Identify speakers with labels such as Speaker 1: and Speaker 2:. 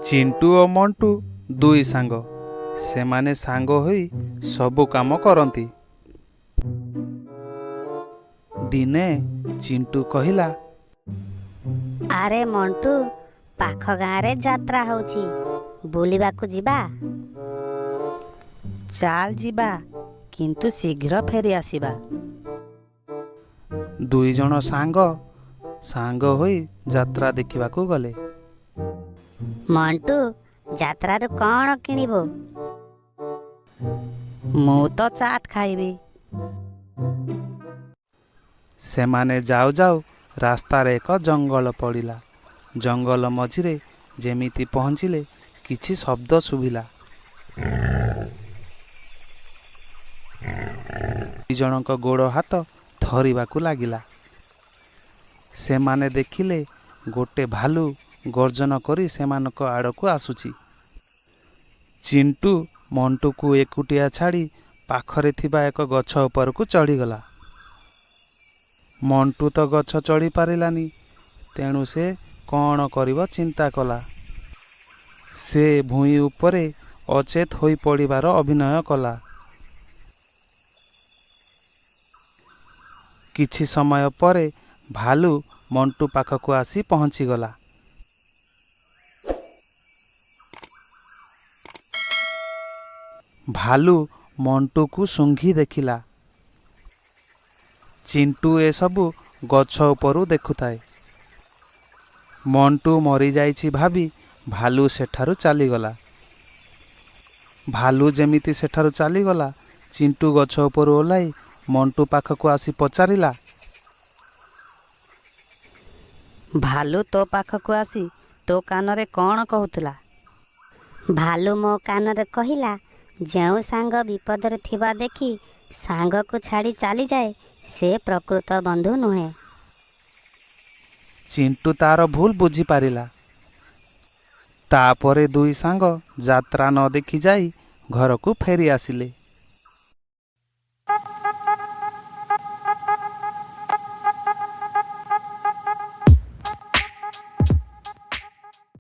Speaker 1: ଚିଣ୍ଟୁ ଓ ମଣ୍ଟୁ ଦୁଇ ସାଙ୍ଗ। ସେମାନେ ସାଙ୍ଗ ହୋଇ ସବୁ କାମ କରନ୍ତି। ଦିନେ ଚିଣ୍ଟୁ କହିଲା,
Speaker 2: ଆରେ ମଣ୍ଟୁ, ପାଖ ଗାଁରେ ଯାତ୍ରା ହେଉଛି, ବୁଲିବାକୁ ଯିବା।
Speaker 3: ଚାଲ ଯିବା, କିନ୍ତୁ ଶୀଘ୍ର ଫେରି ଆସିବା।
Speaker 1: ଦୁଇ ଜଣ ସାଙ୍ଗ ସାଙ୍ଗ ହୋଇ ଯାତ୍ରା ଦେଖିବାକୁ ଗଲେ।
Speaker 2: ମଣ୍ଟୁ, ଯାତ୍ରାରୁ କ'ଣ କିଣିବୁ?
Speaker 3: ମୁଁ ତ ଚାଟ୍ ଖାଇବି।
Speaker 1: ସେମାନେ ଯାଉ ଯାଉ ରାସ୍ତାରେ ଏକ ଜଙ୍ଗଲ ପଡ଼ିଲା। ଜଙ୍ଗଲ ମଝିରେ ଯେମିତି ପହଞ୍ଚିଲେ, କିଛି ଶବ୍ଦ ଶୁଭିଲା। ଦୁଇ ଜଣଙ୍କ ଗୋଡ଼ ହାତ ଥରିବାକୁ ଲାଗିଲା। ସେମାନେ ଦେଖିଲେ, ଗୋଟେ ଭାଲୁ ଗର୍ଜନ କରି ସେମାନଙ୍କ ଆଡ଼କୁ ଆସୁଛି। ଚିଣ୍ଟୁ ମଣ୍ଟୁକୁ ଏକୁଟିଆ ଛାଡ଼ି ପାଖରେ ଥିବା ଏକ ଗଛ ଉପରକୁ ଚଢ଼ିଗଲା। ମଣ୍ଟୁ ତ ଗଛ ଚଢ଼ି ପାରିଲାନି, ତେଣୁ ସେ କ'ଣ କରିବ ଚିନ୍ତା କଲା। ସେ ଭୂଇଁ ଉପରେ ଅଚେତ ହୋଇ ପଡ଼ିବାର ଅଭିନୟ କଲା। କିଛି ସମୟ ପରେ ଭାଲୁ ମଣ୍ଟୁ ପାଖକୁ ଆସି ପହଞ୍ଚିଗଲା। ଭାଲୁ ମଣ୍ଟୁକୁ ଶୁଙ୍ଘି ଦେଖିଲା। ଚିଣ୍ଟୁ ଏସବୁ ଗଛ ଉପରୁ ଦେଖୁଥାଏ। ମଣ୍ଟୁ ମରିଯାଇଛି ଭାବି ଭାଲୁ ସେଠାରୁ ଚାଲିଗଲା। ଭାଲୁ ଯେମିତି ସେଠାରୁ ଚାଲିଗଲା, ଚିଣ୍ଟୁ ଗଛ ଉପରୁ ଓହ୍ଲାଇ ମଣ୍ଟୁ ପାଖକୁ ଆସି ପଚାରିଲା,
Speaker 3: ଭାଲୁ ତୋ ପାଖକୁ ଆସି ତୋ କାନରେ କ'ଣ କହୁଥିଲା?
Speaker 2: ଭାଲୁ ମୋ କାନରେ କହିଲା, ଯେଉଁ ସାଙ୍ଗ ବିପଦରେ ଥିବା ଦେଖି ସାଙ୍ଗକୁ ଛାଡ଼ି ଚାଲିଯାଏ, ସେ ପ୍ରକୃତ ବନ୍ଧୁ ନୁହେଁ।
Speaker 1: ଚିଣ୍ଟୁ ତାର ଭୁଲ ବୁଝିପାରିଲା। ତାପରେ ଦୁଇ ସାଙ୍ଗ ଯାତ୍ରା ନ ଦେଖି ଯାଇ ଘରକୁ ଫେରି ଆସିଲେ।